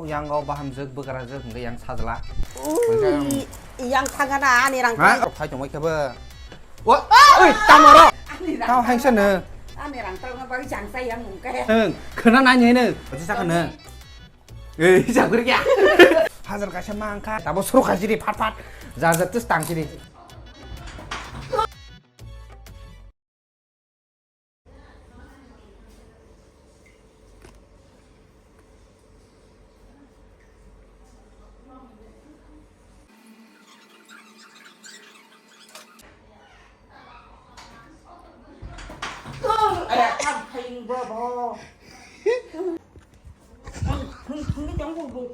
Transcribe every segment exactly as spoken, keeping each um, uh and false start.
Yang o bahamjwk bwkrajwk hwnkhe yang sajla. Ui, yang thangana ani rang. Ha? Phai tongwi khe bo. Wa, oi, tamo ro. Ani rang. Tamo hangsano. Ani rang tangna bagwi changsa yang mungkhe. Hwng, khna nai hino. Oji sakha no. Ei, jagri kya? Hajar kaisa mangkha. Tabo suru khaisiri phat phat. Jar jar tus tang siri.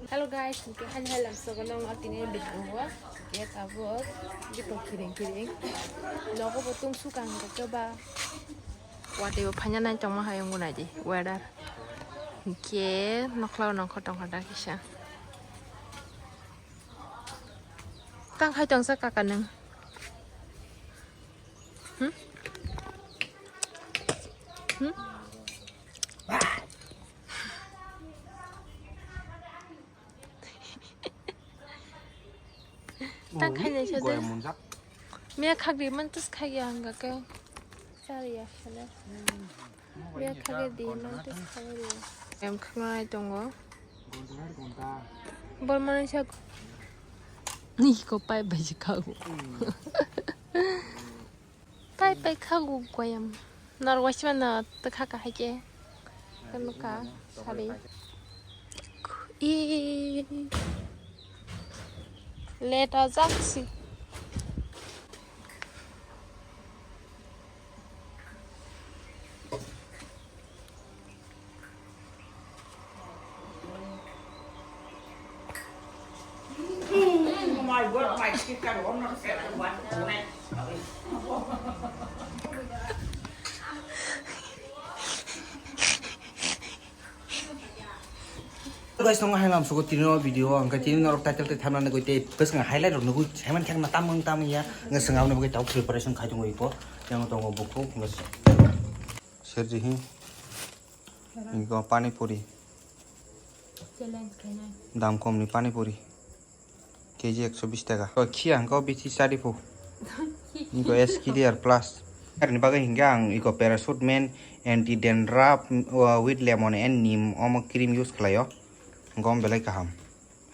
Hello guys, hingke hai hai lamsogo nong o tini bihango, hingke tabuk bipo kiring kiring, nogo bo tungsukang hingke ba watwi bo phaina nai tongma hai wngbo naidi weather, hingke nokhlao nongkhor tongkha da kisa. Tang hai tongsa kaka nung. Hmm? Hmm? Tang khai nai sa de. Goyam munjak. Miya khagri man tus khagya hanga ke. Sariya sale. Miya khagri di man tus khagri. Em khagna nai tongo. Bor manwi sak. Ni ko pai bai khago. Pai pai khago goyam. Nor waisima no tokha kahai ke. Kanu ka sari. I. Let a jaksi. Guys, nong hai lam sugo tini o video, ang ka tini norok title te thamna nugui te bwswng highlight rok nugui saiman khakna tamung tamung ya, nga swngam nugui tau preparation khai tongoi ko, yang tongo buku, nga serji hi. Iko pani puri. Challenge khainai. Dam kom ni pani puri. K G ekso bis taka. Ko khia hangko bithi sari phu. Iko S K D R plus. Arni bagwi hingke ang iko Parachute Man anti dandruff, uh, with lemon and neem omo cream use khlaio. Hingke om belai kaham.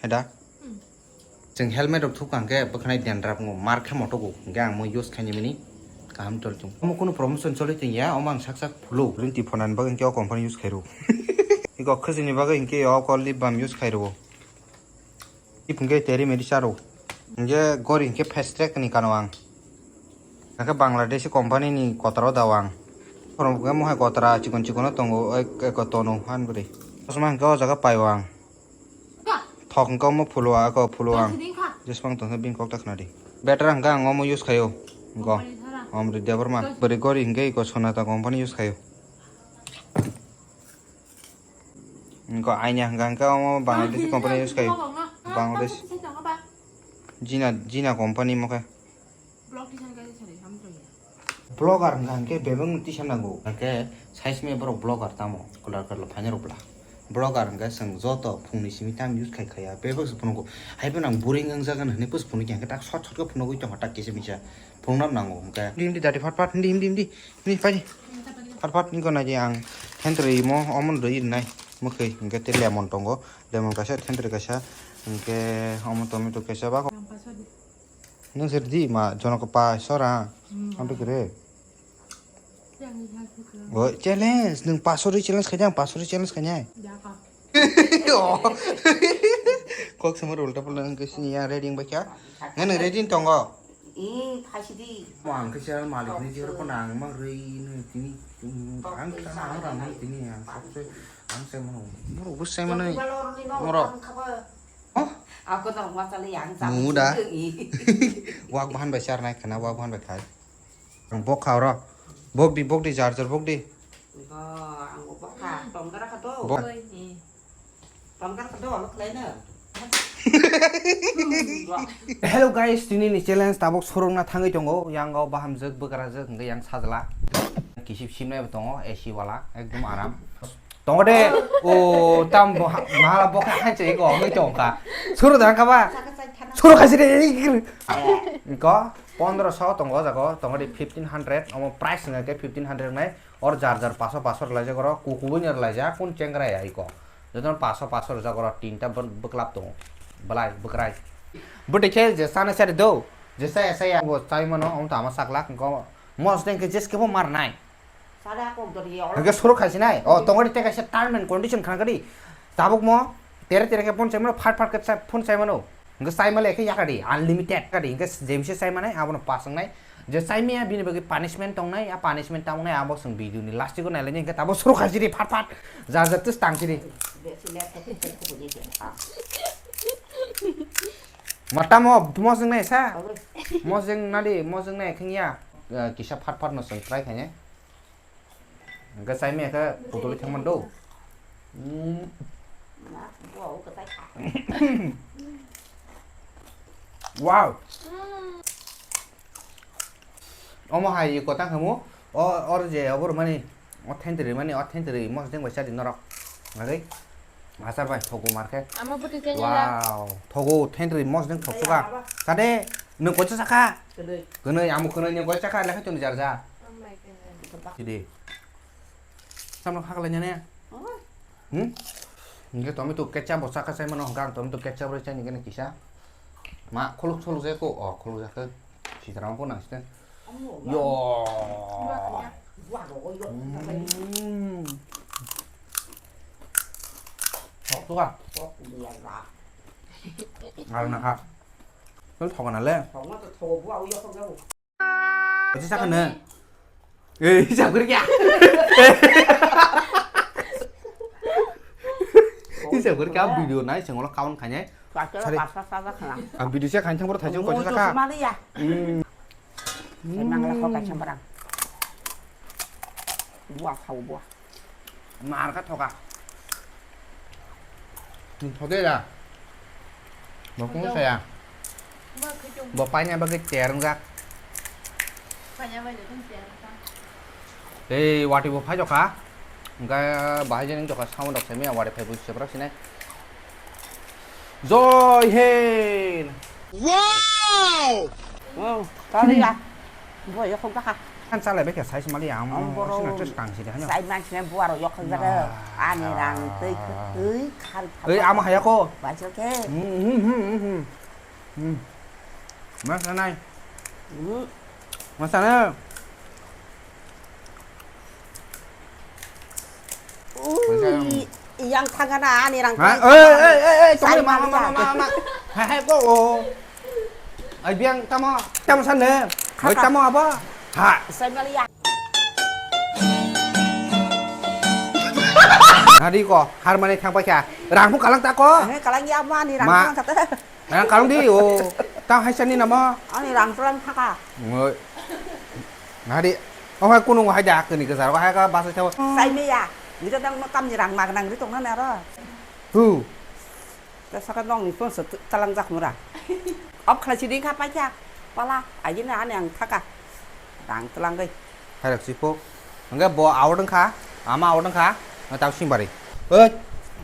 Heda? Hmm. Chwng helmet rok thuk kha hwnkhe bwkhanai dandruff wngo, mar khe motogo, hwnkhe ang mo use khainimani kaham tol chwng. Omo kunu promotion choli tongya, omo ang sak sak phuluk. Green tea phonani bagwi hwnkhe o company use khairw. Iko khwchwini bagwi hwnkhe o lip balm use khairw. Tip hwnkhe teri meri charw. Hwnkhe gori hwnkhe Fastrack ni kano ang. Hwnkhe Bangladeshi company ni kotaro dao ang. Borok hwnkhe mohai kotra chikon chikon o tongo, oi, eko tono han bwrwi. Chosma hwnkhe o jaga paio ang. Thok hwnkhe omo phulo, ako phulo ang. Jeswng tongkhe bini kok ta khna di. Better hwnkhe ang omo use khaio. Go. Company thara. Omri Debbarma. Bwrwi gori hwnkhe iko Sonata company use khaio. Iko aina hwnkhe, hwnkhe omo Bangladeshi company use khaio. Bangladesh. Jina, Jina company mo khe. Vlog tisani kaisa sari, hamjroi ya. Vlogger hwnkha hwnkhe bebak no tisa nango. Hwnkhe size me borok vlogger tamo, kwlwar kwlwar phaina rok bla. Vlogger hwnkhe chwng joto phungni simi tam use khai khaya, bebak se phunukgo. Haiphano ang boring wngjagan hwnwi pus phunukya hwnkhe tak short short khe phunugwi tongkha tak kisa misa. Phunukna nango hwnkhe. Himdi himdi dati phat phat, himdi himdi himdi, himdi phai di. Phat phat niko naidi ang thentrwi mo, omo rwi rwnai. Mwkhwi hwnkhe tei lemon tongo, lemon kaisa, thentrwi kaisa, hwnkhe omo tomato kaisa ba. Nung sir di ma, jono ko pa sora. Hmm. Ampe kere. Yang ni hal tu ke. Oh, challenge. Nung pasori challenge kanya, pasori challenge kanya. Ya ka. Oh. Kok sama ulta pula nung ke sini ya ready ba kya? Ngan ready tongo. Ih, kasih di. Mo ang ke channel malik ni jor ko nang mang rei ni tini. Ang ta ang ram ni tini ang kok se ang se mo. Mo bus se mo ni. Mo ro. Oh? Aku nang masala yang sama. Muda. Wak bahan bai char nai khana, wak bahan bai khai. Ang bok kha oro. Bok di, bok di, jar jar bok di. Bo, ang bok kha, tongkar kha to. Bok. Tongkar kha to, lo khlai na. Hello guys, tini ni challenge tabok sorong na thangwi tongo. Yang o bahamjwk, bwkrajwk, hwnkhe yang sajla. Kisip simnai bo tongo, A C wala, ekdom aram. Tongo de, o, tam bo ha-, mahala bo kha hanche ko, mi tong kha. Suru da kha ba? Suru kha sire. Ko, pondro so tongo jago, tongo de fifteen hundred, omo price ngai ke fifteen hundred nai, or jar jar paso paso rwlai jago ro, kuku bo nyer lai ja, kun chengra ya iko. Joton paso paso rwjak ro, tinta bo-, boklap tongo. Belai, bwkrai. Bwtwi khe je sana sari do, je saya saya bo chai mano, omo to ama saklak, ko mos deng khe jeske bo mar nai. Sada kok dori ya. Hingke suru khaisi nai. O, tongori teka se term and condition khana kadi. Tabuk mo tere tere ke phone chaimano, phat phat ke cha-, phone chaimano. Hingke chaimale ke yakadi, unlimited kadi. Hingke jemse chaimanai, abono pas wngnai. Je chaimaya bini bagwi punishment tongnai, a punishment tongnai, abo chwng video ni last o nailai hingke tabo suru khaisi di phat phat. Jar jar tus tang sidi. Matamo mojeng nai sa. Mojeng nadi, mojeng nai khengya. Eh, kisa phat phat no chwng try khainai. Hingke chaimaya khe putuli thangmani do. Mm. Wow. Omo hai kotang khamu. O, or je obor mani. O thentri mani, o thentri mosdeng bai sadi norok. Nagoi. Achar bai thogo mar khe. Amo bwtwi khe nila. Wow. Thogo thentri mosdeng thok suka. Sade, nwng koicha sakha? Kwnwi. Kwnwi, amo kwnwi nwng koicha sakha, lekha chuni jar ja. Sidi. Samno hakla nyane. Hmm? Hingke tomato ketchup bo saka sai mano, hingke ang tomato ketchup roi chai nigene kisa. Ma khuluk khuluk jai ko, o khuluk jai ko. Sitaram po nang site. Yo. Hmm. Thok tu ka. Ngal na kha. Thok na le. Kaisa sakha nang. Eh, hisab kori kya? Hisab kori kya video nai sengolo kaun khanye. Sari. Ang video se khain thang boro thaisong koisa sakha. Mali ya. Hmm. Nang la kho kaisa barang. Buah khao buah. Mar kha thoka. Thode da. Bo kung saya. Bo paina bagwi ter wngjak. Ei, wati bo phai jokha. Hingke bahai jani jokha sound rok sai maya wati phai bo seprak sinai. Joy Hind. Wow! Wow, kali ya. Bo ya khok dakha. Kan chalai bekhe size mali ang. Ang borok. Sina just tang sidi hanya. Sai man sina buaro yok khok dakha. Ani rang tei tei khar. Ei, ama haya ko. Bajil ke. Hmm, hmm, hmm, hmm, hmm. Hmm. Mas anai. Hmm. Mas anai. Ui, yang thangana ani rang. Ha? Oi, oi, oi, oi, tongri mama, mama, mama. Hai, hai, ko, o. Ai, biang tamo, tamo sanne. Oi, tamo abo. Ha. Sai mali ya. Nadi ko, har mane thang paikha. Rang phu kalang ta ko. He, kalang ya ma ni rang kalang kata. Nang kalung di, o. Tang hai sani nama? Ani rang tulang thaka. Ngoi. Nadi. O hai kunung hai dak ni ke sar, hai ka basa chawa. Sai me ya. Ni to dang kam ni rang mag nang ri tong na ro. Hu. Ta saka nong ni phone se talang jak mura. Op khala si ding kha pai kha. Pala, aji na ani ang thaka. Rang tulang gai. Hai rak si po. Angge bo out ang kha. Ama out ang kha. Tau sing bari. Oi.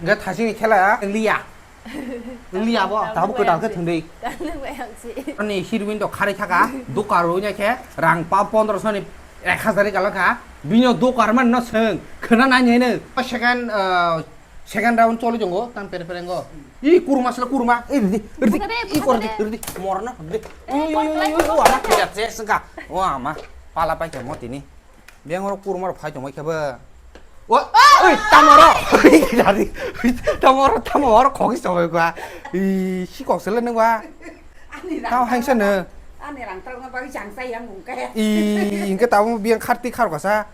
Angge thasing ni khela ya. Liya. Wngli abo. Tabuk kwtal khe thwngwi. Ani heroine to kharwi thaka, dukar rwnya khe rang pa pondro soni ek hazar ri kalakha. Bino dukar man no swng, khwna nai nai no. Second, ah, second round choli tongo, tam pere pere ngo. I kurma sala kurma, i ridi, ridi, i kor di, ridi, morna, ridi. Ui, ui, ui, ui, ui, ama khe se sengka. O ama, pala pai khe mo tini. Beng oro kurma rok phai tongmai khe bo. Wa, oi, tamo ro. Dari. Tamo ro, tamo ro khogwi sogwi kwa. I, si kok sele nang wa. Ani rang tamo hangsa no. Ani rang tamo bagwi chang sai yang mung kaya. I, ingke tamo biang kharti khar kasa.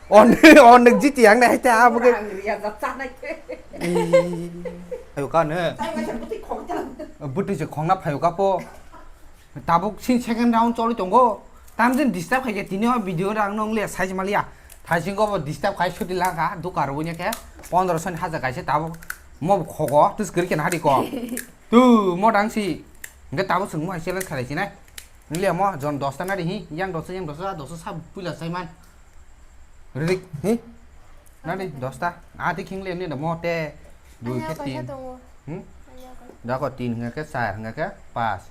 On, on nang jiti yang nai ta abo ke. Ang ria jat cha nai. I. Ayo ka ne. Sai wa sa buti khogwi ta. Buti se khongna phayo ka po. Tabuk sin second round choli tongo. Tamjin disturb khaikhe tini o video rang nong le size maliya. Thaisingo bo disturb khai suti langkha. Dukar bo nyakhe pondro soni haja kaise tabuk mo khogo tus kiri kena hari ko. Tu mo dang si. Nge tabuk sung mo hai challenge khalai sinai. Ngle mo jon dos ta nari hi. Yang dos yang dos dos sa puila saiman. Ridik hi. Nani dosta. Ati khingle ni da mo te. Dui Anya khe kaisa tin. Tongo. Hmm? Anya kaisa. Dako tin hingga khe char hingga khe pas.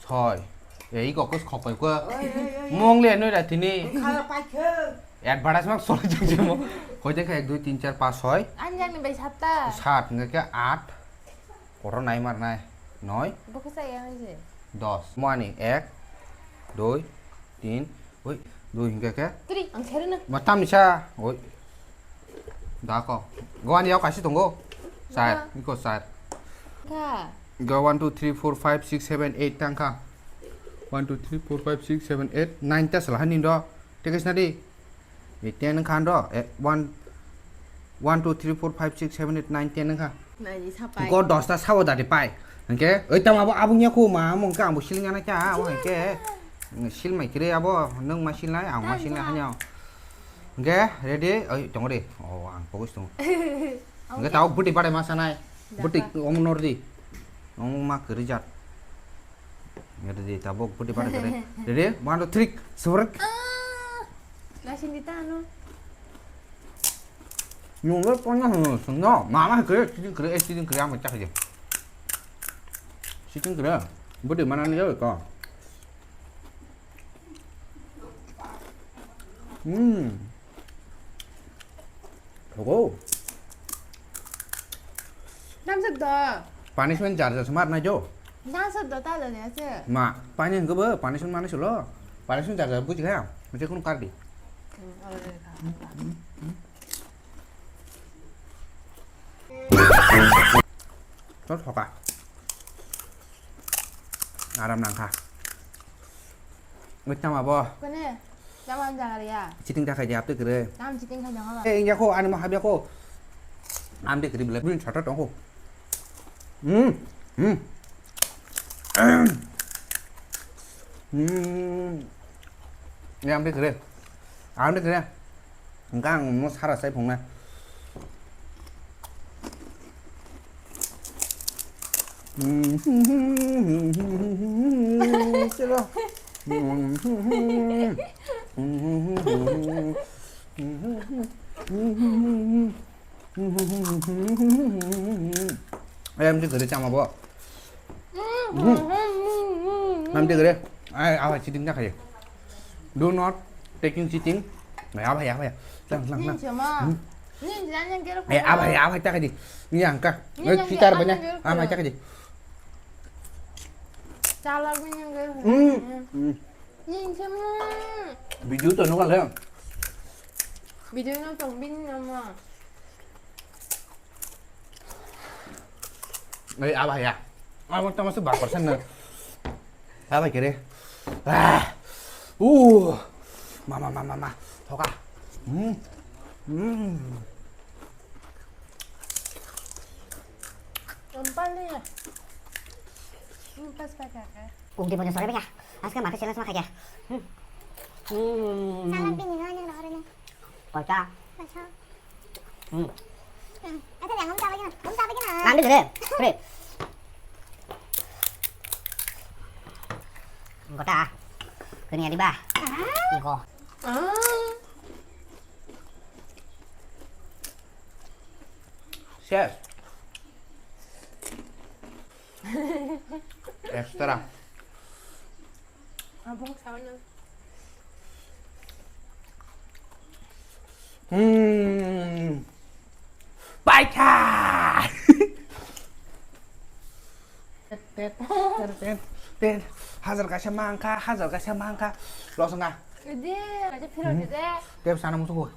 Soi. Ei kok kus khok pai ko. Oi, oi, oi, oi. Mong le noi da tini. Khala pai khe. Advertise mak soi jeng jeng mo. Koi jeng khe ek dui tin char pas soi. Anjang ni bai satta. Sat hingga khe at. Koro nai mar nai. Noi. Bo khe chaya hoi se. Dos. Mo ani ek, dui, tin, oi, dui hingke ke? Tri, ang seri na. Ma tam ni sa, oi. Da ko. Go ani yau kaisa tongo. Sar, Ba. Iko sar. Ka. Go one, two, three, four, five, six, seven, eight tang kha. One, two, three, four, five, six, seven, eight, nine ta sala hani do. Tekes na di. Ni ten wngkha ando, eh, one, one, two, three, four, five, six, seven, eight, nine, ten wngkha. Nai, sapai. Go dosta sabo dadi pai. Hingke, oi tamo abo, abo nya ko ma, amo hingke abo siling ana kya, abo hingke. Sil mai kire abo, nung ma silnai, ang ma silnai hanya. Hingke, ready, oi, tongo de. Oh, ang pogos tongo. Hingke tao buti pada ma sanai. Buti om nor di. Om ma kiri jat. Ready, tabok buti pada kiri. Ready, one, two, three, subrek. Nasing di tano. Nunggu pernah nunggu, no, mama kere, siding kere, eh, siding kere, ama cak aja. Siding kere, budi mana ni jauh kau. Hmm. Thogo. Nam sat do. Punishment jar jar smart na jo. Nam sat do ta lo ne se. Ma, pani hingke bo, punishment mani solo. Punishment jar jar buji kha. Mesti kono kar di. Hmm, oh, iya, iya. Chot hoka. Aram nangkha. Wait tama bo. Kone? Tama ang jaga ya. Chiting ta khai di apte kere. Tam chiting khai jaga. Eh, ingya ko, ani mo habya ko. Am de kere bile, bin chata tong ko. Hmm. Hmm. Hmm. Ni am de kere. Am de kere. Hingke ang omo sara sai phungnai. Sero. Ayam de gede chama bo. Nam de gede. Ai, awa chiting na khai. Do not taking cheating. Ay, abhai, abhai. Lang, lang, lang. Nin chama. Hmm. Nin chama yang kero. Eh, abhai, abhai, ta khai di. Ni angka. Nin Eh, yang cheater kero, banyak. Nin yang kero. Abhai, ta khai di. Chalak nin yang kero. Hmm. Hmm. Nin chama. Video to nukal ya. Video no tong bin nama. Ei, abhai ya. Abo tamo se bakor sen na. Abhai kere. Ah. Uh. Mama, mama, mama. Thoka. Hmm. Hmm. Umpal ni ya. Umpas pakai. Kung di punya sore ya. Aska maka challenge maka ya. Hmm. Hmm. Salam pini no yang lohar ni. Kota. Kota. Hmm. Hmm. Ito lang, ang tawag na. Ang tawag na. Nandito rin. Pre. Kota. Kuni ali ba? Ah. Iko. Ah. Chef. Extra. Abong sawan na. Hmm. Baikha. Tet, tet, tet, tet, tet. Hajar kaisa mangkha, hajar kaisa mangkha. Losonga. Ede, kaisa phirok de. Tep sana musugo.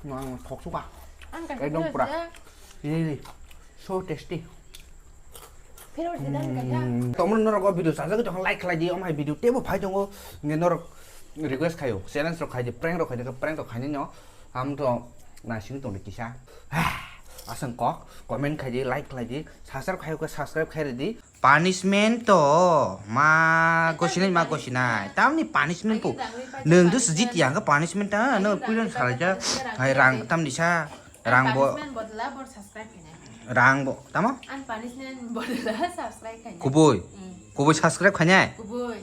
Nang thok suka. Ang kaisa Ekdom phirok pura. De. Ini, ini. So tasty. Phirok de dan kaisa. Tomon norok o video sajagwi tong like khlai di, omhai video tebo phai tongo. Nge norok request khayo, challenge rok khai di, prank rok khai di, prank rok khaini no. Am to na sing tong di kisa. Asang kok, comment khai di, like khlai di, subscribe khai ko subscribe khai di. Punishment to ma gosinai ma gosinai. Tamni punishment po. Nung dus jiti ang punishment ta no pujon salai ja. Hai rang tamni sa rang bo. Punishment bodla bor subscribe khainai. Rang bo tamo? An punishment bodla subscribe khainai. Kubui. Hmm. Kubui subscribe khainai. Kubui.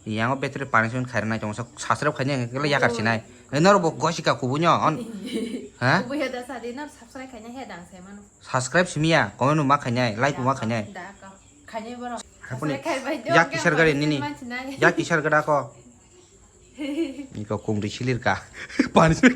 Yang o battery punishment khairnai tong subscribe khainai hwnkhe yakar sinai. Norok bo gosika kubunyo on. Ha? Kubuya da sadi nor subscribe khaina he dang se mano. Subscribe simiya comment ma khainai like ma khainai. Da ko. Khainai boro. Hapuni. Subscribe khai bai do, yak kisar gari nini. Mansinai. Yak kisar gada ko. Iko kung di silir ka. Punishment.